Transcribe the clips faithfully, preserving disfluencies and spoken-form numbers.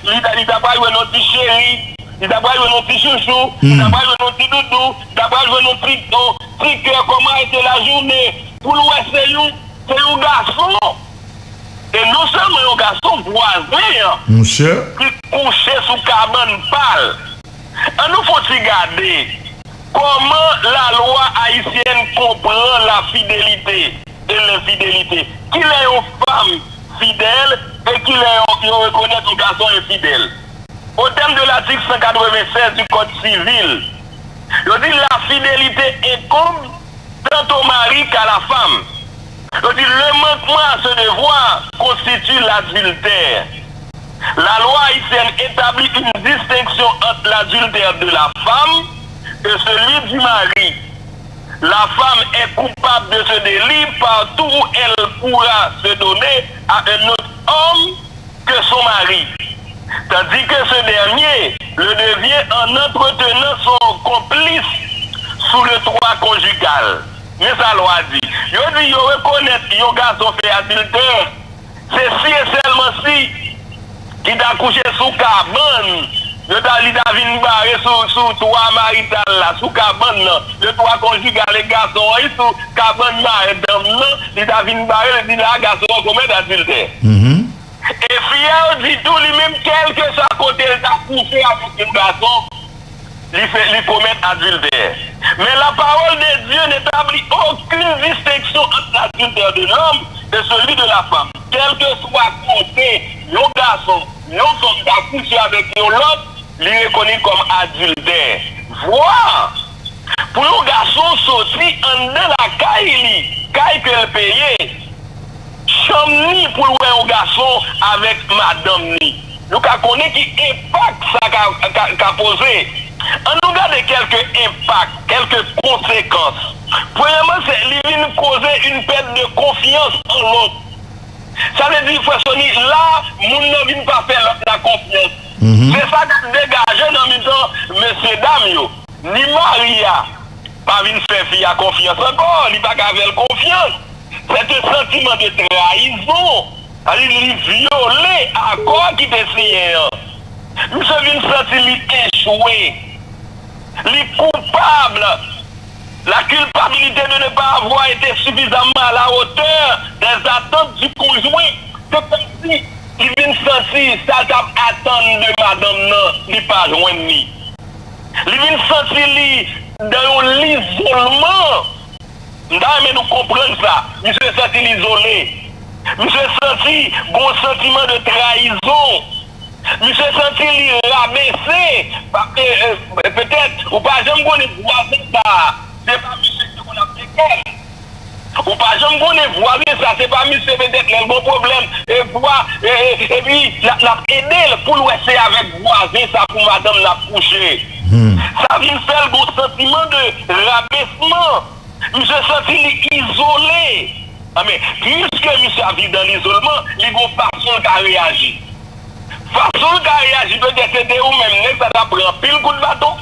li ta, li ta pral jwenn yon ti cheri, li ta pral jwenn yon ti chouchou, li ta pral jwenn yon ti doudou, li ta pral jwenn yon ti, yon ti kè, kòman e te lajounen, pou l wè se yon, se yon gason. E non sèlman yon gason, vwazen an, ki kouche sou kabann pa l. Ann nou fè yon ti gade kòman lalwa ayisyèn konprann lafidelite e lenfidelite. Kilè yon fanm fidèl e kilè yo, yo rekonèt yon gason enfidèl. Au terme de l'article cent quatre-vingt-seize du Code civil, yo di la fidélité incombe tant au mari qu'à la femme. Yo di le manquement à ce devoir constitue l'adultère. La loi haïtienne établit une distinction entre l'adultère de la femme et celui du mari. La femme est coupable de ce délit partout où elle pourra se donner à un autre homme que son mari, tandis que ce dernier le devient en entretenant son complice sous le toit conjugal. Men sa lwa di. Yo di yo rekonèt yon gason fè adiltè, se si e sèlman si li ta kouche sou kabann, yo ta, li ta vin bare sou, sou twa marital la, sou kabann nan, le toit conjugal, e gason an, li sou kabann madanm nan, li ta vin bare, li di la, gason an komèt adiltè. E fi a yo di tou, li menm, kèlkeswa kote l ta kouche avèk yon gason, li fè, li komèt adiltè. Mais la parole de Dieu n'établit aucune distinction entre l'adultère de l'homme et celui de la femme. Kèlkeswa kote yon gason, yon fanm ta kouche avèk yon lòt, li rekonèt kòm adiltè. Vwa! Pou yon gason soti anndan lakay li, kay ke l peye, chanm ni pou l wè yon gason avèk madanm ni. Nou ka konnen ki enpak sa ka, ka, ka poze. Ann nou gade kèlke enpak, kèlke konsekans. Premyèman, se li vin koze une perte de confiance en l'autre. Sa vle di, frè Sony, la, moun nan vin pa fè lòt la konfyans. Se sa k ap degaje nan mitan mesyedam yo. Ni mari a pa vin fè fi a konfyans ankò, li pa ka fè l konfyans. C'est un sentiment de trahison. Sa vle di li vyole akò ki te siyen an. Misye vin santi li echwe. Li koupab. La culpabilité de ne pas avoir été suffisamment à la hauteur des attentes du conjoint. Se kòmsi li vin santi sa l t ap atann de madanm nan, li pa jwenn li. Li vin santi li nan yon lizolman. M ta renmen nou konprann sa. Misye santi l izole. Misye santi gon santiman de trayizon. Misye santi li rabese. Paske, e, e, petèt, ou pa janm konnen vwazen sa a. Se pa misye ki te konn ap fè kè l. Ou pa janm konnen vwazen sa, se pa misye petèt lè l gon pwoblèm, e vwa, e, e, epi l ap, l ap ede l pou l wè se avèk vwazen sa pou madanm l ap kouche. Sa vin fè l gon santiman de rabesman. Misye santi li izole. Anben, piske misye ap viv nan lizolman, li gon fason l ka reyaji. Fason l ka reyaji, petèt se te ou menm, nèg sa t ap pran anpil kout baton.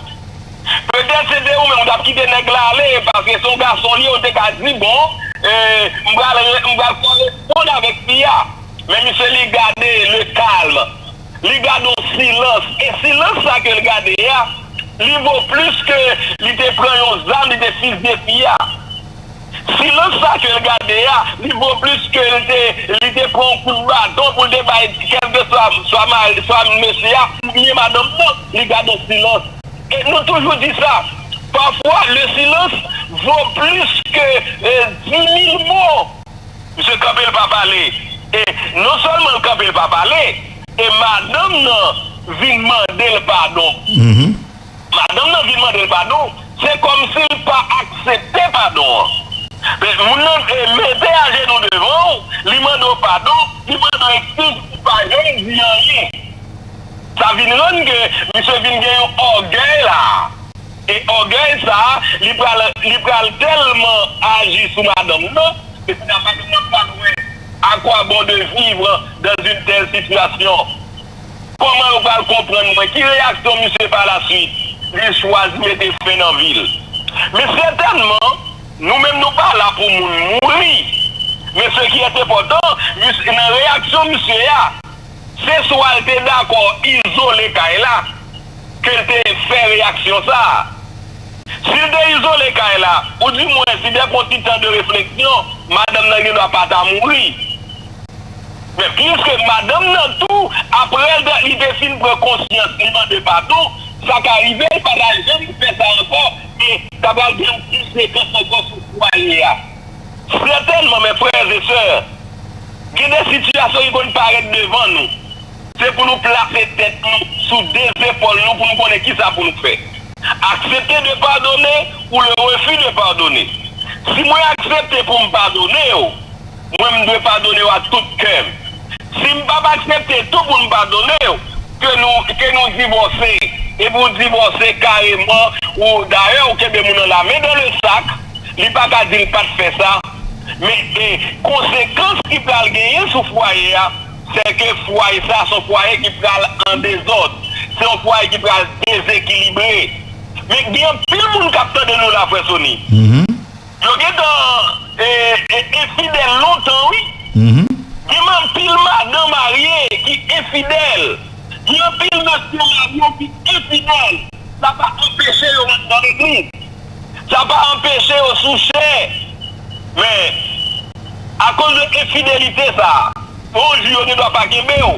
Petèt se te ou menm, ou t ap kite nèg la ale, paske se yon gason li ye, ou te ka di, bon, e, m pral, m pral koresponn avèk fi a. Men misye, li gade le calme. Li gade yon silans. E silans sa ke l gade a, li vo plis ke li te pran yon zam, li te fizye fi a. Silans sa ke l gade a, li vo plis ke l te, li te pran yon kout baton pou l te bay kèlkeswa, swa mari, swa mesye a, oubyen madanm nan, li gade yon silans. E nou toujou di sa, pafwa, le silence vaut plus que, e, dix mille mots. Misye kanpe, l pa pale. E non sèlman l kanpe, l pa pale, e madanm nan vin mande l padon. Madanm nan vin mande l padon, se kòmsi l pa aksepte padon an. Men moun nan, e, mete ajenou devan w, li mande w padon, li mande w ekskiz, ou pa janm di anyen. Sa vin rann ke misye vin gen yon ògèy la. E ògèy sa a, li pral, li pral tèlman aji sou madanm nan, ke kounye a madanm nan pral wè à quoi bon de vivre dans une telle situation. Kòman yo pral konprann mwen? Ki reyaksyon misye pa la swit? Li chwazi mete fen nan vi l. Men sètènman, nou menm nou pa la pou moun mouri. Men ce qui est important, misye, nan reyaksyon misye a, Se swa l te dakò izole kay la, ke l te fè reyaksyon sa a. Si l te izole kay la, oudimwen si te pran ti tan de refleksyon, madanm nan gendwa pa ta mouri. Men piske madanm nan tou, apre l te, li te fin pran konsyans, li mande padon, sa ka rive l pa ta janm fè sa ankò, e ta pral gen yon konsekans ankò sou fwaye a. Sètènman, men frè e sè, gen de sitiyasyon ki konn parèt devan nou. Se pou nou plase tèt nou sou de zepòl nou pou nou konnen kisa pou nou fè. Accepter de pardonner ou le refus de pardonner. Si mwen aksepte pou m padone w, mwen m dwe padone w ak tout kè m. Si m p ap aksepte tou pou m padone w, ke nou, ke nou divòse, e pou w divòse kareman, ou dayè ou kenbe moun nan lamen dan le sak, li pa ka di l pa t fè sa, men e, konsekans ki pral genyen sou fwaye a, se ke fwaye sa se yon fwaye ki pral an dezòd, se yon fwaye ki pral dezekilibre. Men gen anpil moun k ap tande nou la, frè Sony. Yo gentan e, e, enfidèl lontan, wi. Gen anpil madan marye ki enfidèl. Gen anpil mesye marye ki enfidèl. Sa pa anpeche yo ret nan legliz. Sa pa anpeche yo sou chè. Men, akoz de enfidelite sa a, yon jou yo gendwa pa kenbe w.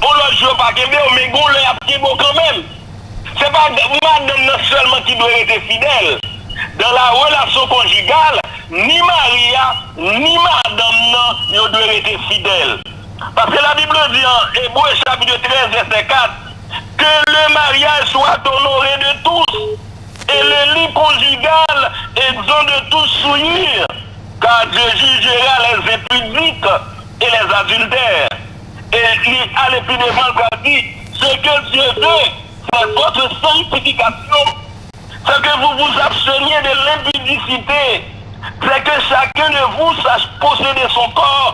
Yon lòt jou yo pa kenbe w, men gon lè y ap kenbe w kanmenm. Se pa madanm nan sèlman ki dwe rete fidèl. Dan la relasyon konjigal, ni mari a, ni madanm nan, yo dwe rete fidèl. Paske Labib di an Ebre chapit trèz vèsè kat, que le mariage soit honoré de tous, et le lit conjugal exempt de toute souillure, car Dieu jugera les impudiques et les adultères. E li ale pi devan, l pral di, ce que Dieu veut, c'est votre sanctification, c'est que vous vous absteniez de l'impudicité, c'est que chacun de vous sache posséder son corps